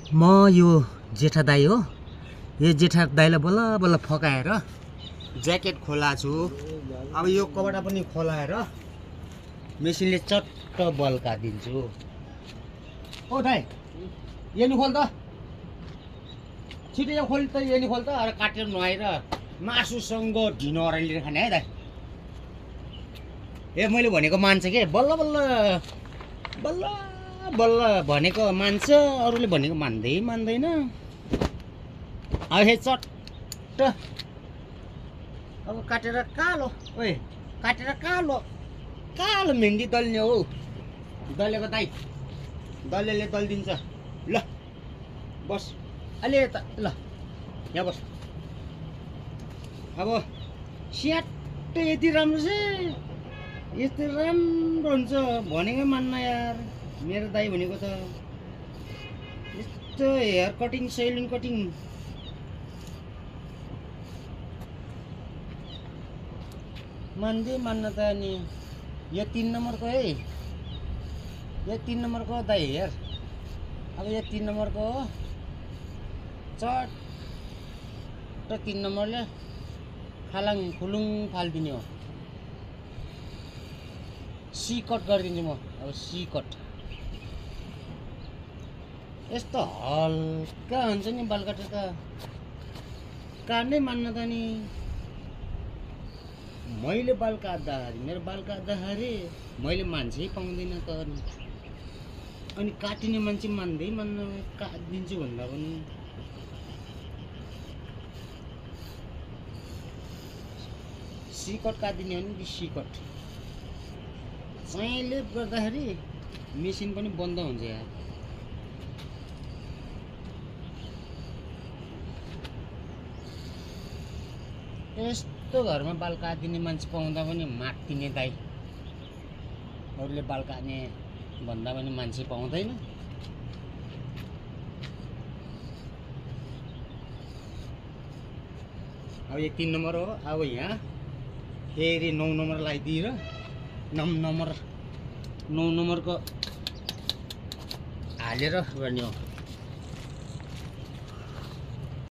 म यो जेठा दाई हो। यो जेठा दाईलाई बल्ल बल्ल फकाएर ज्याकेट खोला छु। अब यो कपडा पनि खोलाएर मेसिनले चट्ट बल्का दिन्छु। ओ दाई यो नि खोल त, छिटो यो खोल त, यो नि खोल त। अरे काटेर नुहाएर मासुसँग ढिनो अराइलेर खाने है दाई। ए मैले भनेको मान्छ के, बल्ल बल्ल बल्ल बल्ल भनेको मान्छ, अरूले भनेको मान्दैन। अब हे चट्ट अब काटेर कालो, ओए काटेर कालो कालो भेन्डी दल्ने हो। दलेको दाई, दलेले दलिदिन्छ। ल बस अलि यता, ल यहाँ बस। अब स्याट्टै यति राम्रो चाहिँ यस्तो राम्रो हुन्छ भनेकै मान्न यार। मेरो दाई भनेको त यस्तो हेयर कटिङ, सेलुन कटिङ मान्न त। अनि यो 3 नम्बरको है, यो 3 नम्बरको दाई हेर। अब यो 3 नम्बरको हो, चट्ट 3 नम्बरले खालाङ खुलुङ फालिदिने हो। सी कट गरिदिन्छु म। अब सी कट यस्तो हल्का हुन्छ नि बाल काटेर त काट्नै मान्न त। नि मैले बाल काट्दाखेरि, मेरो बाल काट्दाखेरि मैले मान्छे पाउँदैन त। अनि काटिने मान्छे मान्दै मान्न काटिदिन्छु भन्दा पनि सी कट काटिदिने हो नि। सी कट चाँयले गर्दाखेरि मेसिन पनि बन्द हुन्छ यार। यस्तो घरमा बाल काटिदिने मान्छे पाउँदा पनि माग्दिने दाई। अरूले बाल काट्ने भन्दा पनि मान्छे पाउँदैन। अब यो 3 नम्बर हो। अब यहाँ फेरि 9 नम्बर लगाइदिएर 9 नम्बरको हालेर गर्ने हो।